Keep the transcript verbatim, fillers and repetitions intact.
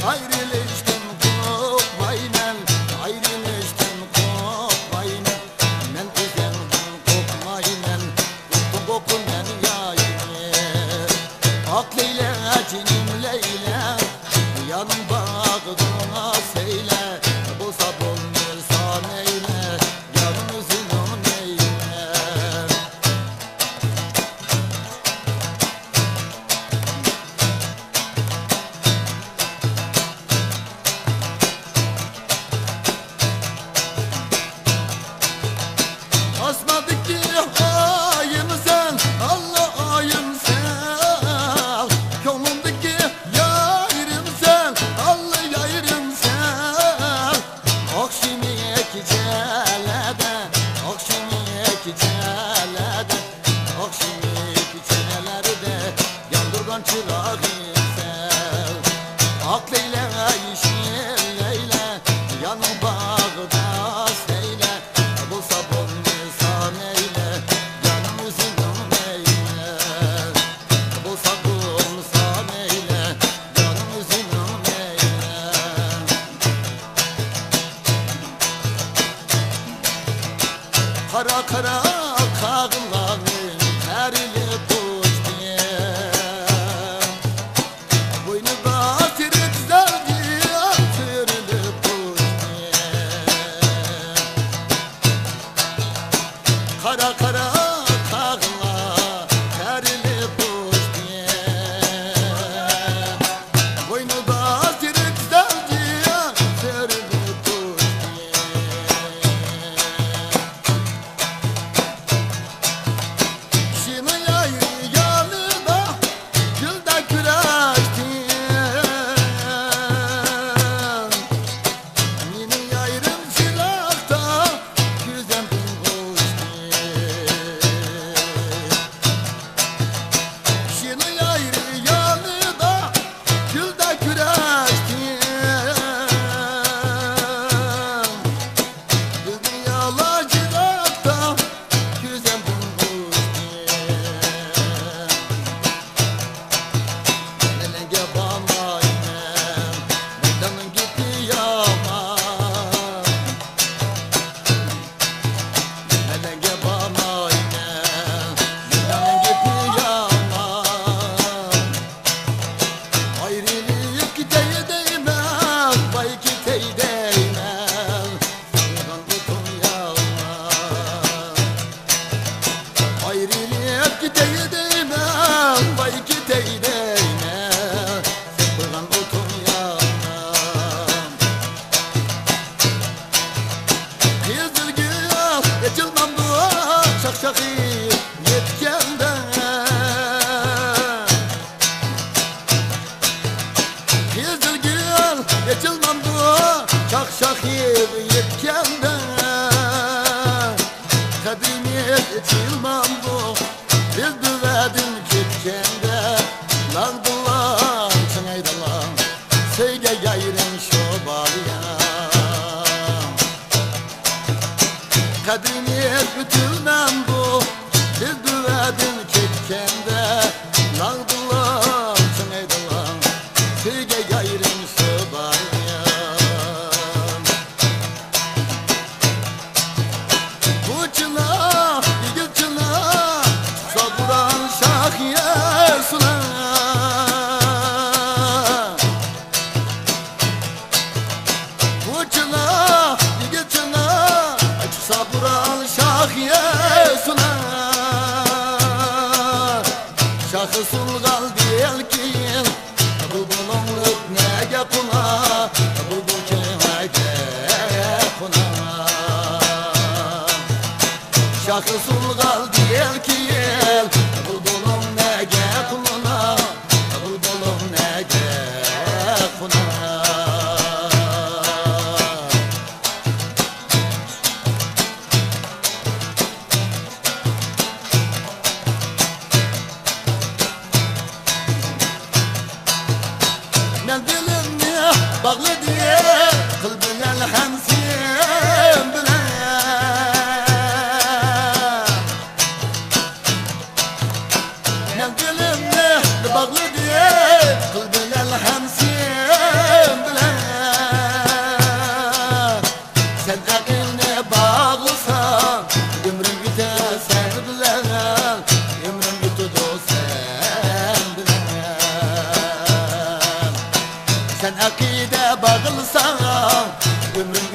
ئايرىلىشتىن قورقمايمەن، ئايرىلىشتىن قورقمايمەن. مەن ئۆزۈڭدىن قورقمايمەن، قورقتۇڭغۇ مەن ياينى. ئاق لەيلى، جېنىم لەيلى، يانىم باغرىڭغا سەيلە، بولسا بولمىسا مەيلى، يانىم ئۆزۈڭنىڭ مەيلى. ئاسماندىكى ئايىمسەن، ئاللا ئايىمسەن، كۆڭلۈمدىكى يارىمسەن، ئاللا يارىمسەن. ئاخشىمى كېچىلەردە، ئاخشىمى كېچىلەردە، ئاخشىمى كېچىلەردە ياندۇرغان چىراغىمسەن. ئاق لەيلى، يېشىل لەيلى، يانىڭ باغدا سەيلە، بولسا بولمىسا مەيلى، يانىڭ ئۆزۈڭنىڭ مەيلى. بولسا بولمىسا مەيلى، يانىڭ ئۆزۈڭنىڭ مەيلى. قارا، قارا قاغىلارنىڭ تەرىلىپ ئۇچتى. بوينىدا سېرىق زەۋجىيا سۈرۈلۈپ ئۇچتى. قارا، قارا قاغىلار تەرىلىپ ئۇچتى. بوينىدا سېرىق زەۋجىيا سۈرۈلۈپ ئۇچتى. كىشىنىڭ يايرى يانىدا گۈلدە كۈرەشتى. مېنىڭ يايرىم چىراغدا كۆزۈمدىن ئۇچتى. كىشىنىڭ يايرى يانىدا گۈلدە كۈرەشتى. دۇنيالار جىراقتا كۆزۈمدىن ئۇچتى. مەلەڭگە بارمايمەن، مەلەڭنىڭ گېپى يامان. مەلەڭگە بارمايمەن، مەلەڭنىڭ گېپى يامان. ئايرىلىپ كېتەي دەيمەن، ۋاي كېتەي دەيمەن، سالغان ئوتۇڭ يالمان. ئايرىلىپ كېتەي دەيمەن، ۋاي كېتەي دەيمەن، سالغان ئوتۇڭ يالمان. قىزىل گۈل ئېچىلمامدۇ، شاخ-شاخى يېتكەندە. قىزىل گۈل ئېچىلمامدۇ، شاخ-شاخى يېتكەندە. قەدرىمىز ئېچىلمامدۇ، بىز بۇ ۋەدىن كەتكەندە. لاڭدىلاڭ، چىڭايدىلاڭ، سۆيگەن يايرىم شۇ بالىياڭ. قەدرىمىز ئۆتۈلمەمدۇ، بىز بۇ ۋەدىن كەتكەندە. لاڭدىلاڭ، چىڭايدىلاڭ، سۆيگەن يايرىم شۇ بالىياڭ. بۇ چىلا، يىگىت چىلا، چىقسا بوران شاخ يەسۇلا. بۇ چىلا، يىگىت چىلا، چىقسا بوران شاخ يەسۇلا. شاخى سۇنغان دېيىل كېيىن، بۇلبۇلۇڭ نەگە قونا، بۇلبۇل كىمگە قونا. شاخى سۇنغان دېيىل كېيىن، بۇلبۇلۇڭ نەگە قونا، بۇلبۇلۇڭ نەگە قونا. مەن دىلىمنى باغلىدىم قىل بىلەن ھەم سىم بىلەن. مەن دىلىمنى باغلىدىم قىل بىلەن ھەم سىم سەن ئەقىدە باغلىساڭ، ئۆمۈر